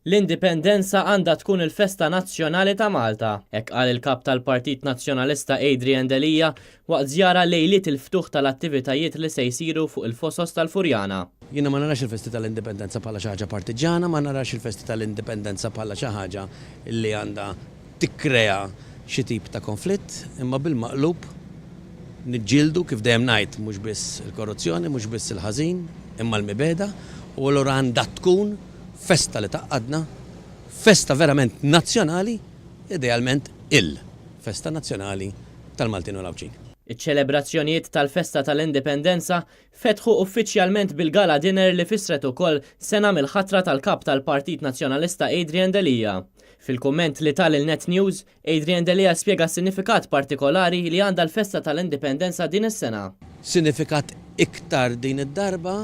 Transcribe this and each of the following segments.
L-Indipendenza għandha tkun il-festa nazzjonali ta' Malta, hekk qal il-Kap tal-Partit Nazzjonalista Adrian Delia waqt żjara lejliet il-ftuħ tal-attivitajiet li se jsiru fuq il-Fosos tal-Furjana. Jiena ma narax il-festi tal-Indipendenza bħala xi ħaġa partiġġana, ma narax il-festi tal-Indipendenza bħala xi ħaġa li għandha tikkrea xi tip ta' konflitt, imma bil-maqlub niġġieldu, kif dejjem ngħid, mhux biss il-korruzzjoni, mhux biss il-ħażin, imma l-mibegħda, u allura għandha tkun festa li tgħaqqadna, festa verament nazzjonali, idealment il-festa nazzjonali tal-Maltin u l-Għawdxin. Iċ-ċelebrazzjonijiet tal-festa tal-Indipendenza fetħu uffiċjalment bil-gala dinner li fissret ukoll sena mill-ħatra tal-Kap tal-Partit Nazzjonalista Adrian Delia. Fil-kumment li ta lil Net News, Adrian Delia spjega s-sinifikat partikolari li għandha l-festa tal-Indipendenza din is-sena. Sinifikat iktar din id-darba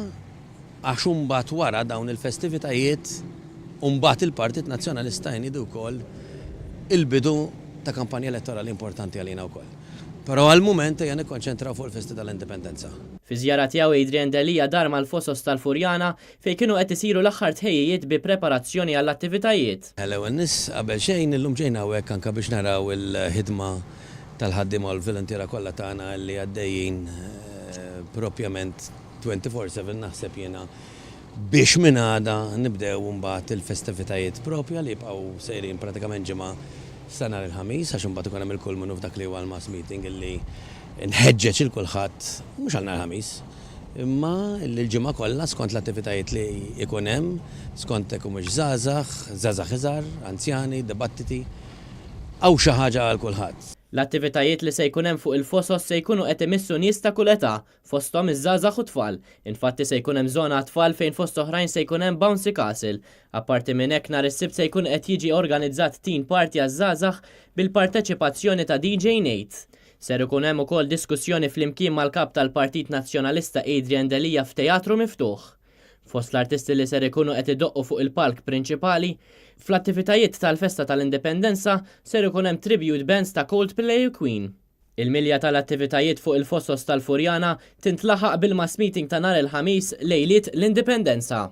għax imbagħad wara dawn il-festivitajiet imbagħad il-Partit Nazzjonalista jniedi wkoll il-bidu ta' kampanja elettorali importanti għalina wkoll. Però għall-mument ejja nikkonċentraw fuq il-festi tal-Indipendenza. Fi żjara tiegħu Adrian Delia dar mal-Fosos tal-Furjana fejn kienu qed isiru l-aħħar tħejjijiet bi preparazzjoni għall-attivitajiet. L-ewwel nies, qabel xejn, illum ġejna hawnhekk anke biex naraw il-ħidma tal-ħaddiema u l-voluntiera kollha tagħna li għaddejjin propjament 24/7 naħseb jiena biex minn għada nibdew imbagħad il-festivitajiet propja li jibqgħu sejrin pratikament ġimgħa sa nhar il-Ħamis għax imbagħad ikun hemm il-kulminu f'dak li huwa l-mass meeting illi nħeġġeġ il kulħadd mhux għal nhar il-Ħamis imma li l-ġimgħa kollha skont l-attivitajiet li jkun hemm, skont hekk humiex żgħażagħ, żgħażagħ iżgħar, anzjani, dibattiti, hawn xi ħaġa għal kulħadd. L-attivitajiet li se jkun hemm fuq il-Fosos se jkunu qed imissu nies ta' kull età, fosthom iż-żgħażagħ u t-tfal. Infatti se jkun hemm żona għat-tfal fejn fost oħrajn se jkun hemm bouncy castle. Apparti minn hekk nhar is-Sibt se jkun qed jiġi organizzat teen party għaż-żgħażagħ bil-parteċipazzjoni ta' DJ Nate. Ser ikun hemm ukoll diskussjoni flimkien mal-Kap tal-Partit Nazzjonalista Adrian Delia f'teatru miftuħ. Fost l-artisti li ser ikunu qed idoqqu fuq il-palk prinċipali, fl-attivitajiet tal-festa tal-Indipendenza ser ikun hemm tribute bands ta' Coldplay u Queen. Il-milja tal-attivitajiet fuq il-Fosos tal-Furjana tintlaħaq bil-mass meeting ta' nhar il-Ħamis lejliet l-Indipendenza.